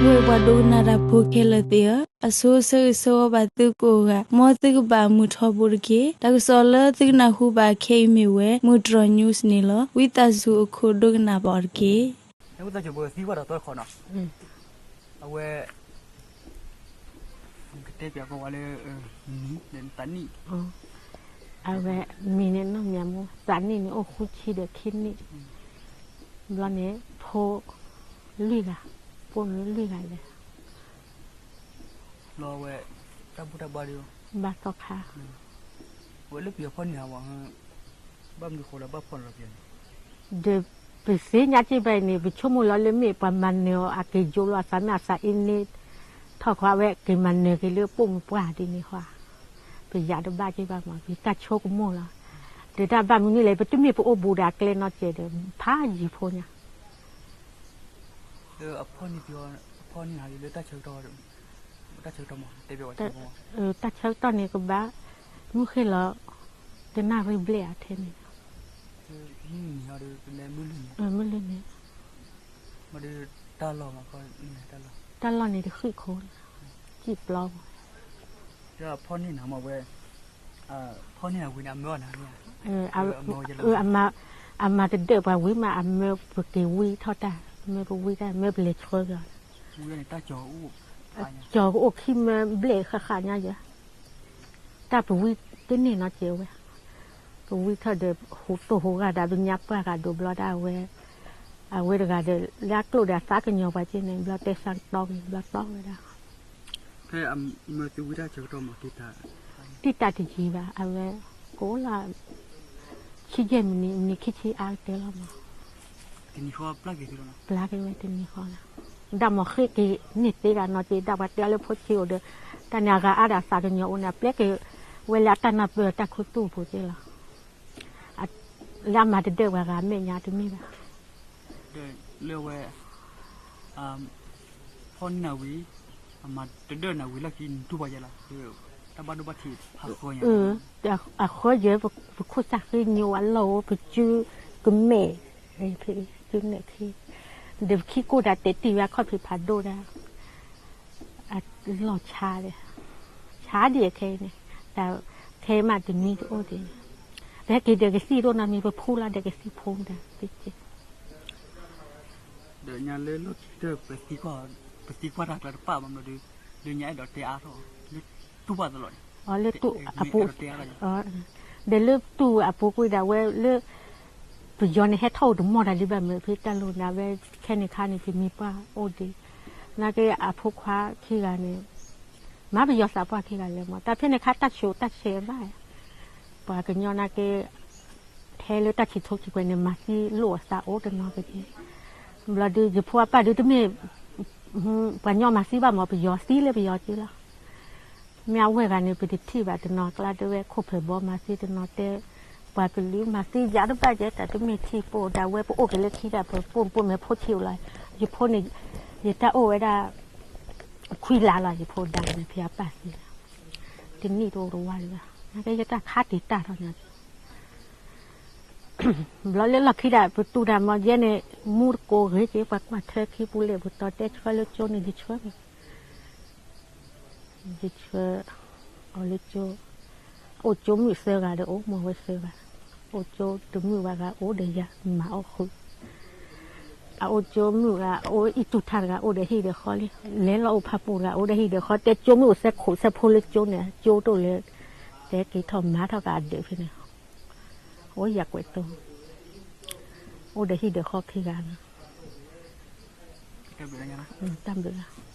ဝဲပှၤဒိကနၣ်တၢ်ဖိခဲလၢာ်သ့ၣ်ဧၢ, အဆိဆၢဂ့ၤဆၢဝါဘၣ်သုကိးဂၤ, မ်သုကဘၣ်မုာ်ထီဘိတက့ၢ်. တၢ်ကစီၣ်လၢသုကနၢ်ဟူဘၣ်ခဲအံၤမ့ၢ်ဝဲ မုၢ်တြီၤ news န့ၣ်လီၤ. ဝံသးစူၤအခိၣ်ဒိကနၣ်ဘၣ်အီၤတက့ၢ်. အဝဲ ကတဲပၠးကီဝဲလၢ မံၤန့ၣ် သးနံၣ်, အဝဲမံၤန့ၣ်နီၢ်မံၤမူ သးနံၣ်န့ၣ်အိၣ်ဃုဆံဒီးခံနံၣ်, ဘျီန့ၣ် ဖိလွံၢ်ဂၤ, ပိာ်မုၣ်လွံၢ်ဂၤလဲၣ်, ဘျီဝဲ တၢ်ဘူၣ်တၢ်ဘါဒီး ဘၣ်သီခါ, ဝဲလၢပယီၤဖီၣ်န့ၢ်ဟးဝဲ ဘၣ်မနုၤဃိလၢဘၣ်ဖီၣ်န့ၢ်လီၤပယီၤန့ၣ်, ဒီးပသ့ၣ်ညါက့ဘၣ်အံၤန့ၣ် ပဆိကမိၣ်လီၤလၢမ့ၢ်ပှၤမၤနၢၤအီၤအက့ၤယိလီၤ အသးမ့ၢ်အသးအ့န့ၣ် ထီၣ်ဃီဝဲက့ၤမၤနၢၤက့ၤလၢပိာ်မုၣ်ပှၢ်ဒ်န့ၣ်ဃီ, ပယၤတဘၣ်က့ဘၣ်မး ပတၢ်ဆိကမိၣ်လီၤ, ဒီးတၢ်ဘၣ်မနုၤလဲၣ် ပတမ့ၢ်ပအိၣ်ဘူးဒီးအကျဲနီတစဲးဒီး ဖးယံၤဖိညါ တၢ်ဆၢကတီၢ်န့ၣ်ကဘၣ် မုၢ်ဃ့ၢ်လီၤ တနၣ်ရံၣ်ဘျဲၣ်အထဲန့ၣ်, မုၢ်လွံၢ်န့ၣ်, တၢ်လီၢ်န့ၣ်တဃံၣ်ခိၣ်, ကံၣ်ပျီ, ဖီၣ်န့ၢ်နၤမးဝဲ, ဖီၣ်န့ၢ်အဝံၤန့ၣ် အမၢအီၤနၤန့ၣ်, အမၤတဒၢးပှၤဝံၤမး အမၢပက့ၤဝံထီၣ်တၢ်, မၢပဝံတၢ် မၢပလဲၤဆှၢက့ၤအီၤ, ကၠီၤကအိၣ်ခံမၢဘျဲၣ်ဃၣ်ဃၣ်ညါယဲ, တၢ်ပဝံတန့ၢ်နီတစဲးဝဲ, ပဝံထီၣ်ဒီး ဟူးသိၣ်ဟူးဂၤဒီးပညါပှၢ်ဂၤဒိးဘျီဒၣ်ဝဲ, အဝဲတဂၤဒီး လၢအကျိၣ်ဒီးအသးကညီၤပှၤက့န့ၣ် ဘျီတဲဆါကတီၢ်က့ၤ ဘျီတီၢ်ဝဲဒၣ် ဖဲမၢသုဝံတၢ်ဆၢကတီၢ်မး တံၢ်တၢ်တယံၤဘၣ် အဝဲ ကအိၣ်လၢ ဆံယဲၢ်မံးနံး မံးနံးခံဆံအါကတၢၢ်လီၤမး, ပျၢ်က့ၤဝဲတနံၤဃီလီၤ, ဒၣ်မၤဃ့က့ၤန့ၢ်သ့ဒၣ်နီၢ်က့ ဒၣ်ပှၤတဲအီၤလၢဖိဆံးအိၣ်ဒီး တၢ်န့ၣ်အဂၤအါဒီးအသးကညီၤအိၣ်န့ၣ် အပျဲက့ၤဝဲလၢအတၢ်နၢ်ပၢၢ်တၢ်ခူသူၣ်အပူၤက့လီၤ, လၢအမၤတဒၢးပှၤဂၤအမဲာ်ညါတမ့ၢ်ဘၣ် ဒီးလၢဝဲ ဖီၣ်န့ၢ်နၤဝံၤ အမၤတဒၢးနၤဝံၤလီၢ်ခံ နတူၢ်ဘၣ်ယဲလီၤ, တၢ်ဘၣ်ဒိဘၣ်ထံးဖးဃၢညါ, အဃၢယဲ ပခိၣ်သၣ်ဃ့ညိအလီၢ်အိၣ် ပစုကမဲာ်, စုနဲၣ်ခံ, ဒီးပခံကိၣ်တၢ်တဲတံၢ်ဝဲအခီၣ်ဖံးဖးဒိၣ်ဒၣ် အလီၢ်ဆါဒီး, ဆါဒံးအခဲအံၤန့ၣ်, တၢ်ခဲအံၤမးတနံၤတအိၣ်ဒံး, ပဟဲက့ၤဒီးကသံၣ်ဒိၣ်နီတမံၤ ပဖှူလီၤဒီးကသံၣ်ဖိမတၤသ့က့, ဒီးညါလၢလီၢ်ခံကတၢၢ် ပသံကွၢ်တၢ်ကျါတပာ်ဘၣ်မနုၤဒီး, လၢညါအဲၣ်ဒိးတဲအါထီၣ်, လၢတူၢ်ဘၣ်တလီၤန့ၣ်, လၢတူၢ်အပူၤ, ဒီးလၢတူၢ်အပူၤကွံာ်ဒၣ်ဝဲလၢ ပယီၤန့ၣ်ဟဲထီၣ်အိၣ်တမီၢ်တၢ်လံဘၣ်မ့ၢ်ဖဲတၢ်လိၣ်န့ၣ် အဝဲခဲန့ၣ်ခါန့ၣ် ပမံၤပှၢ်အိၣ်ဒံး, နာ်က့အဖိခွါခံဂၤန့ၣ် မၤပယီၤသးပှၢ်ခံဂၤလၢမး တၢ်ဖဲန့ၣ်ခါတၢ်ဆူးတၢ်ဆဲးဘၣ်, ပှၤကညီနာ်က့ ထဲလၢတၢ်ဆံးထူဆံးကွဲးန့ၣ် မၤသံလိာ်အသးအိၣ်တနီၤက့, ဘျီဒီးယဖိအပၢ်ဒုးတမ့ၢ် ပှၤညီမၤသံဘၣ်မး ပယီၤသံလၢပယီၤက့လီၤ, မ့ၢ်အဝဲဂၤန့ၣ် ပတထံၣ်ဘၣ်တနီၤကျါတဲဝဲ ခိၣ်ဖျၢၣ်ဘီမၤသံတနီၤတဲ, ပှၤကလုာ်မၤသံယၤတဘၣ်ယဲ တၢ်တမ့ၢ်ထံၣ်ပိၢ်ဒၣ်ဝဲ ပအိၣ်က့ၤလၢခံဒၣ် ပပိၢ်တပိၢ်မ့ၢ်ဖိဆံးအိၣ်လီၤ, ယဖိန့ၣ် ယတၢ်အိၣ်ဝဲဒၣ် ခွံလါလီၤ ယဖိဒါန့ၣ် ဖဲအပၢ်သံ, တနံၣ်တအိၣ်တဝါလၢၤဘၣ်, နာ်က့ယတၢ်ခါတံာ်တၢ်ထီၣ်ညါ ဘျီလၢလီၢ်ခံဒၣ် ပတူၢ်တၢ်မီၤယဲန့ၣ် မူတကိးဂ့ၤက့ၤ ပှၤကွၢ်ထွဲခံပူၤလဲၣ် ပတီၤတဲဆှၢလၢကၠိန့ၣ် ယဆှၢ, ယဆှၢအီၤလၢကၠိ, အိၣ်ကၠိမုၣ်သၢဂၤဒီးအိၣ်မီၤဝဲသၢဂၤ, အိၣ်ကၠိတမုၣ်ဘၣ်ဂၤအိၣ်ဒီးယၤမၤအီၣ်ဃုာ် အအိၣ်ကၠိမုၣ်ဂၤ အိၣ်အံၣ်တူၢ်ထါတဂၤအိၣ်ဒီးဟံၣ်ဒီးဃီလံ, လဲၤလီၤအိၣ်ဖးပူၤတဂၤအိၣ်ဒီးဟံၣ်ဒီးဃီ, တဲကၠိမုၣ်အိၣ်သဲခိၣ်သဲဖိလၢကၠိန့ၣ် ကၠိတအိၣ်လၢၤ, တဲက့ၤထီၣ်မၤထီၣ်ကအဒၢးဖဲန့ၣ်, အိၣ်ယၤကွဲးသိ, အိၣ်ဒီးဟံၣ်ဒီးဃီခံဂၤန့ၣ်, တၢ်ဘျုး